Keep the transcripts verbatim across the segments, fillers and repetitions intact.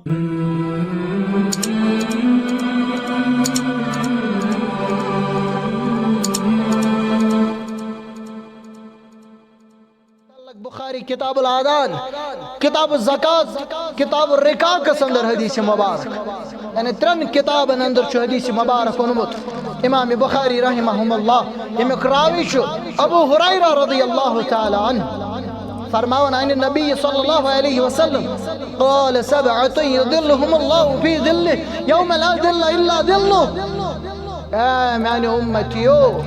بخاری کتاب الاذان، کتاب الزکات، کتاب الرقاقس اندر حدیث مبارک، یعنی ترٛٮ۪ن کتابن اندر چھُ حدیث مبارک اوٚنمُت امام بخاری رحمہم اللہ، ییٚمیُک راوی چھُ ابو ہریرہ رضی اللہ تعالی عنہ، فرماوان عن النبی صلی اللہ علیہ وسلم قال سبعة يظلهم الله في ظله يوم لا ظل إلا ظله۔ اے میانہِ امتیو،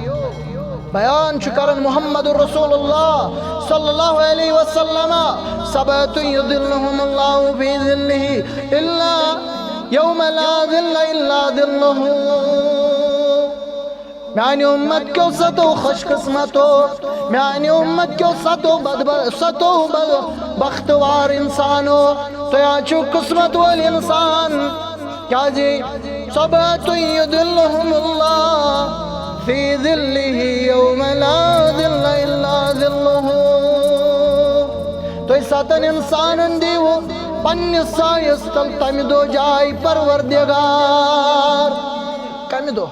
بیان چھُ کران محمد رسول اللہ صلی اللہ علیہ وسلم، سبعة يظلهم الله في ظله إلا يوم لا ظل إلا ظله۔ میانہِ امت کیو ستو خوش قسمتو، میانہِ امت کیو ستو بدب-، ستو بد-، بختوار انسانو، تُہۍ حظ چھِو قسمت وٲلۍ انسان۔ کیازِ؟ سبعة يظلهم الله في ظله يوم لا ظل إلا ظله۔ تُہۍ ستن انسانن دیو پننِس سایس تل تمہِ دۄہ جاے پروردگار۔ کمہِ دۄہ؟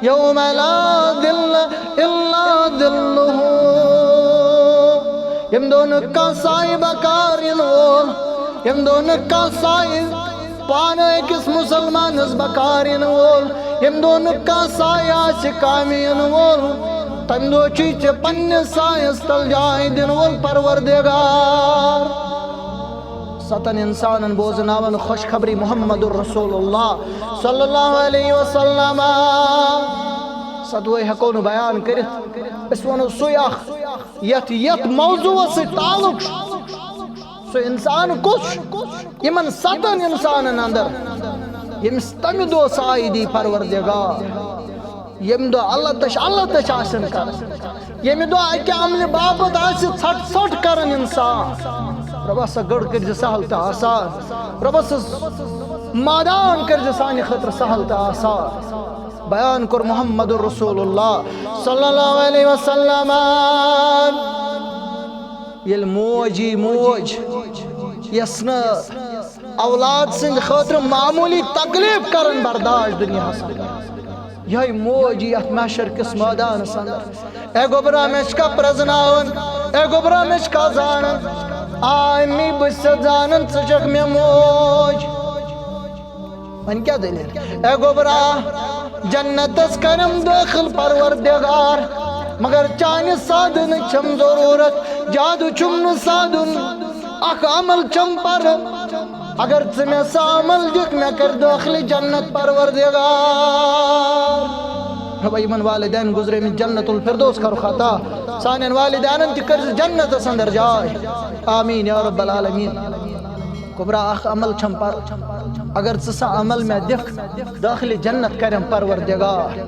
يوم لا ظل إلا ظله۔ ییٚمہِ دۄہ نہٕ کانٛہہ سایہِ بکار یِنہٕ وول، ییٚمہِ دۄہ نہٕ کانٛہہ سایہِ پانہٕ أکِس مُسلمانس بکار یِنہٕ وول، ییٚمہِ دۄہ نہٕ کانٛہہ سایہِ آسہِ کامہِ یِنہٕ وول، تمہِ دۄہ چھُے ژےٚ پننِس سایس تل جاے دِنہٕ وول پروردگار۔ ستن انسانن بوزناون خوشخبری محمد رسول اللہ صلی اللہ علیہ وسلم۔ ستوے ہیکو نہٕ بیان کٔرِتھ، أسۍ ونو سُے اکھ یتھ، یتھ موضوعس سۭتۍ تعلق چھُ۔ سُہ انسان کُس چھُ؟ یِمن ستن انسانن اندر ییٚمِس تمہِ دۄہ سایہِ دی پروردگار، ییٚمہِ دۄہ اللہ تش، اللہ تش آسن کران، ییٚمہِ دۄہ اکہِ عملہِ باپتھ آسہِ ژھٹ ژھٹ کران انسان۔ رۄبا، سۄ گٔر کٔرۍ زِ سہل تہٕ آسان۔ رۄبا، سُہ مٲدان کٔرۍ زِ سانہِ خٲطرٕ سہل تہٕ آسان۔ بیان کوٚر محمد رسول اللہ صلی اللہ علیہ وسلم۔ ییٚلہِ موج یی، موج یۄس نہٕ اولاد سٕنٛدِ خٲطرٕ معموٗلی تکلیف کران برداشت دُنیاہس اندر، یِہوٚے موج یی یتھ محشر کِس مٲدانس اندر۔ اے گوٚبرا، مےٚ چھِ کانٛہہ پرٛزناوان، اے گوٚبرا، مےٚ چھِ کانٛہہ زانان۔ آ امی، بہٕ چھَس ژےٚ زانان، ژٕ چھَکھ مےٚ موج۔ وۄنۍ کیٛاہ دٔلیٖل؟ اے گوٚبرا، جنتس کرم دٲخل پروردگار، مگر چانہِ سادٕ نہٕ چھم ضروٗرت، زیادٕ چھُم نہٕ سادُن۔ اکھ عمل چھم پرٕ، اگر ژٕ مےٚ سُہ عمل دِکھ، مےٚ کر دٲخلہِ جنت پروردگار۔ رۄبا، یِمن والدین گُزریمٕتۍ جنت الفردوس کرُکھ عطا، سانٮ۪ن والدینن تہِ کٔرزِ جنتس اندر جاے۔ آمین یا رب العالمین۔ کبرا، اکھ عمل چھم پر، اگر ژٕ سا عمل مےٚ دِکھ، دٲخلہِ جنت کرم پروردگار۔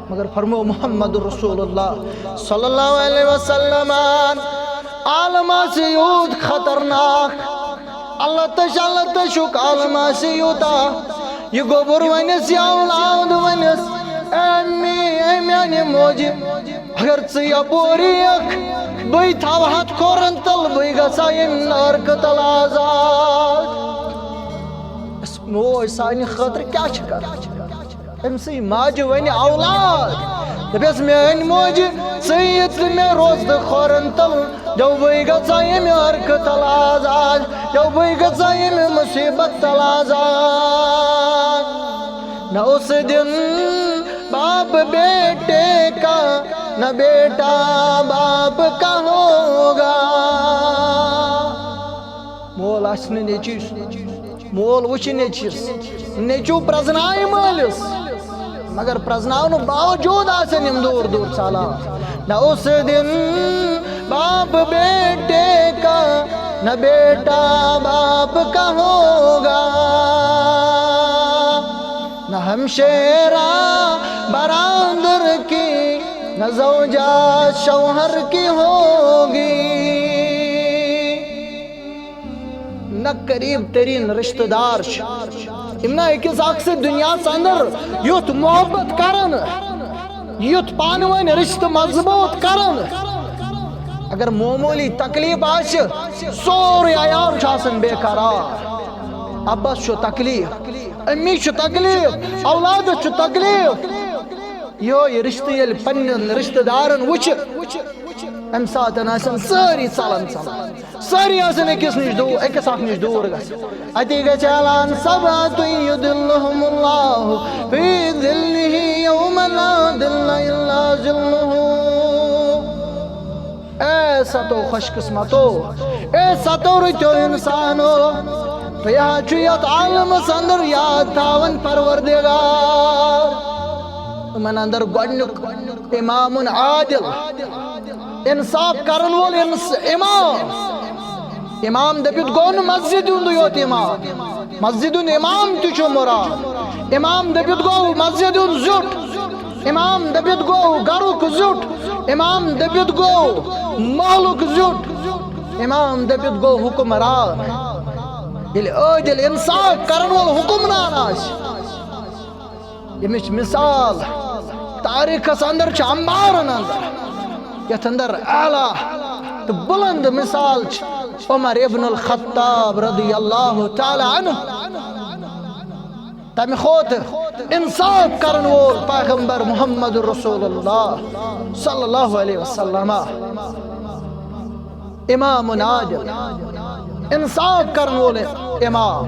مگر فرمو محمد رسول اللہ صلی اللہ علیہ وسلم، عالم آسہِ یوٗت خطرناک، اللہ تش، اللہ تشُک عالم آسہِ یوٗتاہ، یہِ گوٚبُر ونس یا اولاد ونس، اے امی، اے میانہِ موجہِ، اگر ژٕ یپور یِکھ، بٕے تھاوہتھ کھورن تل، بٕے گژھا ییٚمہِ نارکہٕ تل آزاد۔ أسۍ موج سانہِ خٲطرٕ کیٛاہ چھِ کران؟ أمۍ سٕے ماجہِ ونہِ اولاد، دپٮ۪س، میٲنۍ موجہِ، ژٕے یہِ ژٕ مےٚ روزٕ کھورن تل، دیو بٕے گژھا ییٚمہِ نارکہٕ تل آزاد، دیو بٕے گژھا ییٚمہِ مصیبت تل آزاد۔ نہ اس دن باپ بیٹے کا، نہ بیٹا باپ کا ہوگا۔ مول آسہِ نہٕ نیٚچوِس، مول وٕچھِ نیٚچوِس، نیٚچوٗ پرٛزنایہِ مٲلِس، مگر پرٛزناونہٕ باوجوٗد آسن یِم دوٗر دوٗر ژلان۔ نہ اس دن باپ بیٹے کا، نہ بیٹا باپ کا ہوگا، نہ ہمشیرہ برادر کی، نہ زوجہ شوہر کی ہوگی۔ نہ قریب ترین رشتہ دار چھِ، یِم نہ أکِس اکھ سۭتۍ دُنیاہس اندر یُتھ محبت کرن، یُتھ پانہٕ ؤنۍ رشتہٕ مضبوٗط کرن۔ اگر معموٗلی تکلیف آسہِ، سورُے عیال چھُ آسان بے قرار۔ ابس چھُ تکلیف، امی چھُ تکلیف، اولادس چھُ تکلیف۔ یہوے رشتہٕ ییٚلہِ پننٮ۪ن رشتہٕ دارن وٕچھِ، امہِ ساتہٕ آسن سٲری ژلان ژلان، سٲری آسن أکِس نِش دوٗر، أکِس اکھ نِش دوٗر گژھان۔ اتی گژھِ اعلان، سبعة يظلهم الله في ظله يوم لا ظل إلا ظله۔ اے ستو خوش قسمتو، اے ستو رٕتیو انسانو، تُہۍ حظ چھِو یتھ عالمس اندر یاد تھاوان پروردگار۔ یِمن اندر گۄڈنیُک امام عادل، انصاف کرن وول انس-، امام۔ امام دٔپِتھ گوٚو نہٕ مسجد ہُنٛدُے یوت امام، مسجد ہُنٛد امام تہِ چھُ مراد۔ امام دٔپِتھ گوٚو مسجد ہُنٛد زیُٹھ، امام دٔپِتھ گوٚو گرُک زیُٹھ، امام دٔپِتھ گوٚو محلُک زیُٹھ، امام دٔپِتھ گوٚو حکمران۔ ییٚلہِ عٲدِل انصاف کرن وول حکمران آسہِ، ییٚمِچ مثال تاریخس اندر چھِ انبارن اندر، یتھ اندر اعلیٰ تہٕ بلند مثال چھِ عمر ابن الخطاب رضی اللہ تعالیٰ عنہ۔ تمہِ کھۄتہٕ انصاف کرن وول پیغمبر محمد رسول اللہ صلی اللہ علیہ وسلم، امام عادل، انصاف کرن وول امام۔